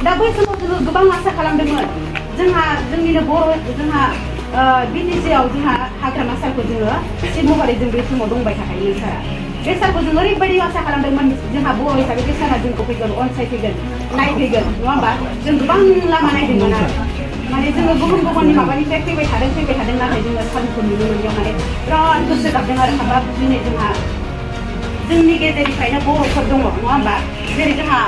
दा बै समाव जोङो गोबां आसा खालामदोंमोन जोंहा जोंनिनो जोंहा बिटिसिआव जोंहा हाग्रामा सारखौ जोङो चिफ महरै जों बे समाव दंबाय थाखायोमोन सारा बे सारखौ जों ओरैबायदि आसा खालामदोंमोन जोंहा बर' हिसाबै बे सारा जोंखौ फैगोन अनसायफैगोन नायफैगोन नङा होमबा जों गोबां लामा नायदोंमोन आरो माने जोङो गुबुन गुबुननि माबानिफ्राय फैबाय थादों नाथाय जोङो सारखौ नुनो मोनैयाव माने बिराद गोसो गाबदों आरो हाबाब दिनै जोंहा जोंनि गेजेरनिफ्रायनो बर'फोर दङ नङा होमबा जेरै जोंहा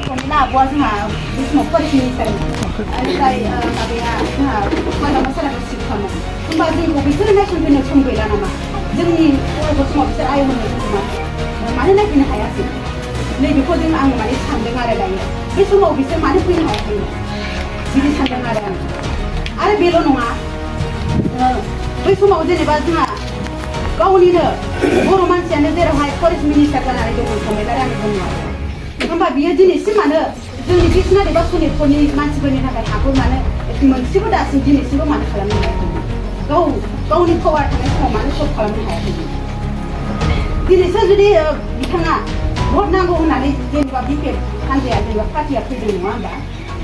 प्रमिला आब'आ जोंहा बे समाव फरेस्ट मिनिस्टारमोन बेनिफ्राय माबाया जोंहा हाग्रामा साराखौ चिफ खालामो होमबा जोंखौ बिसोरो नायसनफैनो सम गैला नामा जोंनि बर'फोर समाव बिसोर आय होनो जोंखौ मानो नायफैनो हायासै नैबेखौ जों आं माने सानदों आरो दायो बे समाव बिसोर मानो फैनो हायाखैमोन बिदि सानदों आरो बेल' नङा बै समाव जेनेबा जोंहा गावनिनो बर' मानसियानो जेरावहाय फरेस्ट मिनिस्टार जानानै दंमोन प्रमिला रानि ब्रह्मआ होमबा बियो दिनैसिम मानो जोंनि बिसनारि बा सनितपुरनि मानसिफोरनि थाखाय हाखौ मानो मोनसेबो दासिम दिनैसिमबो मानो खालामनो हायाखै गावनि पावार थानाय समाव मानो सल्भ खालामनो हायाखै दिनैसो जुदि बिथाङा भट नांगौ होननानै जेनेबा बिपिएफ हान्जाया जेनेबा पार्टिया फैदों नङा होमबा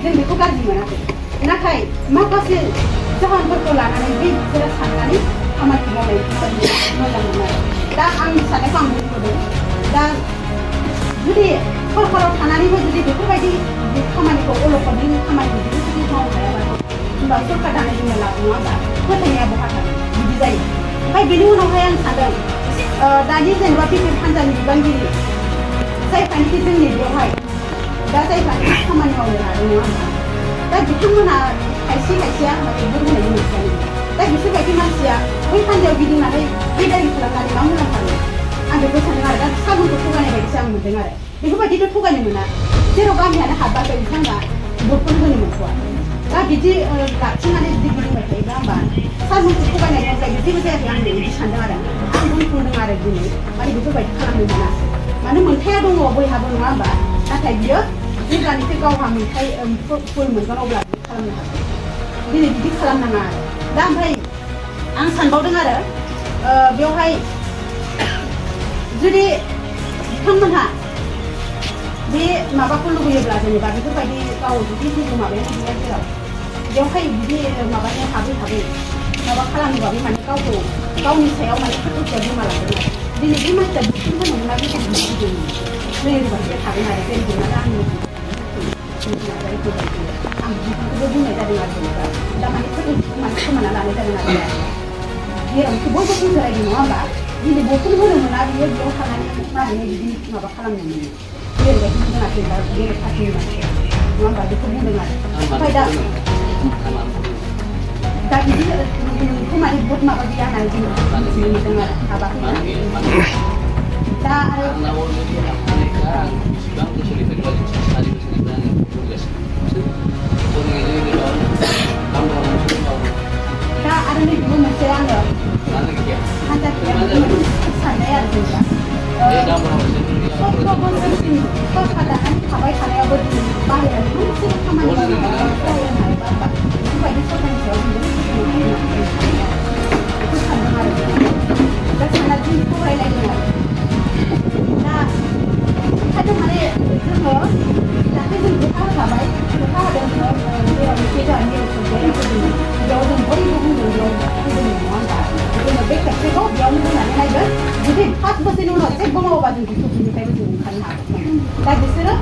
जों बेखौ गाज्रि मोनाखै नाथाय माखासे जाहोनफोरखौ लानानै बे बिसोरो साननानै खामानि मावनाय मोजां मोनो दा आंनि साननायखौ आं बुंथ'दों दा जुदि सरकाराव थानानैबो जुदि बेफोरबायदि खामानिखौ अलखदनि खामानिखौ जुदि मावनो हायाबाथ' होनबा सरकार दानाय जोंनो लाब नङा होमबा फोथायनाया बहा थागोन बिदि जायो ओमफ्राय बेनि उनावहाय आं सानदों दानि जेनेबा बिपिएफ हान्जानि बिबानगिरि जायफ्रानोखि जोंनि बेवहाय दा जायफ्रानोखि खामानि मावनो लादों नङा होमबा दा बिथांमोना खायसेया माने बोर होनायनि मोनखायो दा बिसोरबायदि मानसिया बै हान्जायाव गिदिंनानै बेदारि खालामनानै मा मुलाम्फा दं आं बेखौ सानदों आरो दा सागुनखौ थगायनाय बायदिसो आं मोनदों आरो बेफोरबायदिथ' थगायनो मोना जेराव गामियानो हाबबाखै बिथांमोना भटखौनो होनो मोनथ'वा दा बिदि लाखिनानै जुदि गिदिंबाय थायोब्ला होमबा सागुनखौ थगायनायनि अनगायै जेबो जायाखै आं बिदि सानदों आरो आं बुंदों आरो दिनै माने बेफोरबायदि खालामनो मोना मानो मोनथाया दङ बयहाबो नङा होमबा नाथाय बियो जेब्लानिफ्राय गावहा मोनथाय फुल मोनगोन अब्ला बिदि खालामनो हागोन दिनै बिदि खालामनाङा आरो दा ओमफ्राय आं सानबावदों आरो बेवहाय जुदि बिथांमोनहा बे माबाखौ लुबैयोब्ला जेनेबा बेफोरबायदि गाव जुदि जेबो माबायानो गैया जेराव बेवहाय बिदि माबानो हाबै माबा खालामोबा बे माने गावखौ गावनि सायाव माने फोथायथिया गोमालांगोन आरो दिनै बे मानसिया बिसिम होनो मोना बे गिदिर लोगोबासो थागोन आरो जेनेबा आंनि आं बिफांखौबो बुंनाय जादों आरो जेनेबा दा माने फोथायथिखौ माने खोमाना लानाय जादों आरो जेरावखि बयबो बुंजालायदों नङा होमबा दिनै बयखौबो होनो मोना बियो बेयाव थानानै माने बिदि माबा खालामनो मोनो बेबायदि बुंदों आरो जेनेबा बेलेग पार्टिनि मानसिया नङा होमबा बेखौ बुंदों आरो ओमफ्राय दा बिदि नोंखौ माने बहुत माबा गैया होननानै जों मिथिनो मोनदों आरो हाबाखै दा आरो दा आरो नैबेबो मोनसे आङो हान्जाखौहाय साननाय आरो जेनेबा 17 बोसोरसिम सरकार दानानै थाबाय थानायावबो बाहेरायाव मोनसेबो खामानि मावनो हायाबा बेफोरबायदि सरकारनि सायाव बेखौ सानदों आरो दा सानना जों सावरायलायदों आरो दा ओंखायनो माने जोङो दाख्लै जों खोथा होखाबाय खोथा होदों जेराव मोनसे जोंहा निउस बेयाव जों बयबो बुंदों बेयाव फैदों नङा होमबा जोङो बे खेबसेखौ बेयावनो होनानै नायगोन जुदि 5 बोसोरनि उनाव जेबो मावोबा जों बिनिफ्रायबो जों ओंखारनो हागोन दा बिसोरो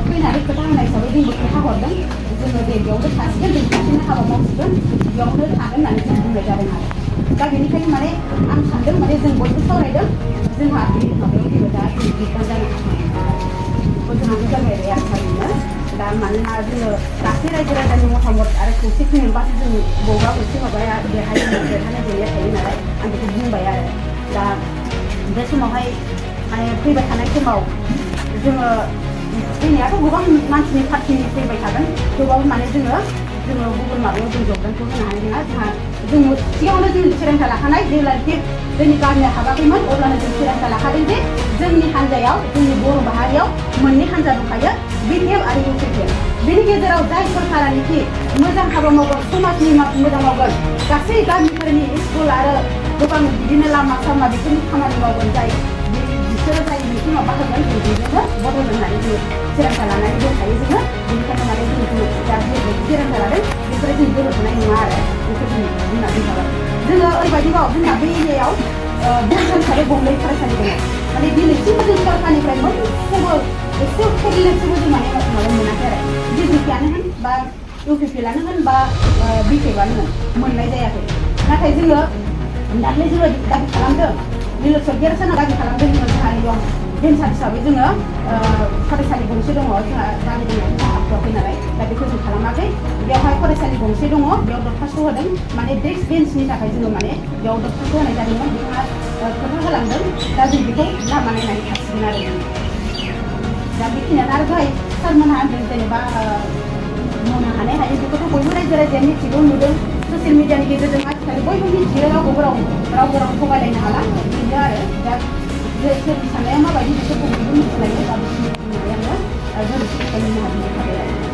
फैनानै खोथा होनाय हिसाबै जोंबो खोथा हरदों जोङो दे बेयावनो थासिगोन जों सासेनो हाबा मावसिगोन बेयावनो थागोन होननानै जों बुंनाय जादों आरो दा बेनिखायनो माने आं सानदों माने जों बयबो सावरायदों जोंहा बे माबायाव फैबा दा जों बिबान जानो हागोन जोंहाबो जागायबाय आरो सारनो दा मानोना जोङो गासै रायजो राजानि मतामत आरो खौसेथि मोनबासो जों बबेबा मोनसे माबाया देरहानाय गैया थायो नालाय आं बेखौ बुंबाय आरो दा बे समावहाय माने फैबाय थानाय समाव जोङो फैनायाथ' गोबां मानसिनि पार्टिनि फैबाय थागोन थेवबाबो माने जोङो गुबुन माबायाव जों जगदानखौ होनो हानाय नङा जों सिगाङावनो जों थिरांथा लाखानाय जेब्लानोखि जोंनि गामिया हाबाखैमोन अब्लानो जों थिरांथा लाखादों जे जोंनि हान्जायाव जोंनि बर' माहारियाव मोननै हान्जा दंखायो बिपिएफ आरो इउपिपिएफ बेनि गेजेराव जाय सरकारानोखि मोजां हाबा मावगोन समाजनि मोजां मावगोन गासै गामिफोरनि स्कुल आरो गोबां बिदिनो लामा सामा बेफोरनि खामानि मावगोन जाय बिसोरो जाय मोनसे माबा होगोन जों बेजोंनो बदल होननानै जों थिरांथा लानानै दंखायो जोङो बेनिखायनो माने जों गाज्रि गोरोबनाय नङा आरो बेखौ जों बुंना दोनखाबाय जोङो ओरैबायदिबाव जोंना बे एरियायाव हिसाबै गंनै फरायसालि दङ माने दिनैसिमबो जों सरकारनिफ्राय मोनसेबो एसे फेसिलिटिबो जों माने माबा मोनाखै आरो डिजिपिआनो होन बा इउपिपिएलआनो होन बा बिपिएफआनो होन मोननाय जायाखै नाथाय जोङो दाख्लै जोङो दाबि खालामदों निलेश सरगियारि सारनाव दाबि खालामदों जोंहा नैयाव भेन्सार हिसाबै जोङो फरायसालि गंसे दङ जोंहा गामि दंनाय हाबथ'वाखै नालाय दा बेखौ जों खालामाखै बेवहाय फरायसालि गंसे दङ बेयाव दरखास्त होदों माने डेस्क बेन्चनि थाखाय जोङो माने बेयाव दरखास्त होनाय जादोंमोन बिथाङा खोथा होलांदों दा जों बेखौ लामा नायनानै थासिगोन आरो दा बेखिनियानो आरो दहाय सारमोनहा होनदों जेनेबा मावनो हानाय हायो बेखौथ' बयबो रायजो राजाया मिथिगौ नुदों ससियेल मिडियानि गेजेरजों आथिखालि बयबो मिथियो रावबो रावबो थगायलायनो हाला बिदिनो आरो दा सोरनि साननाया माबायदि बेखौ बयबो मिथिलायो दा बिसोरनि बुंनायानो जों ससियेल मिडियानि थाखाय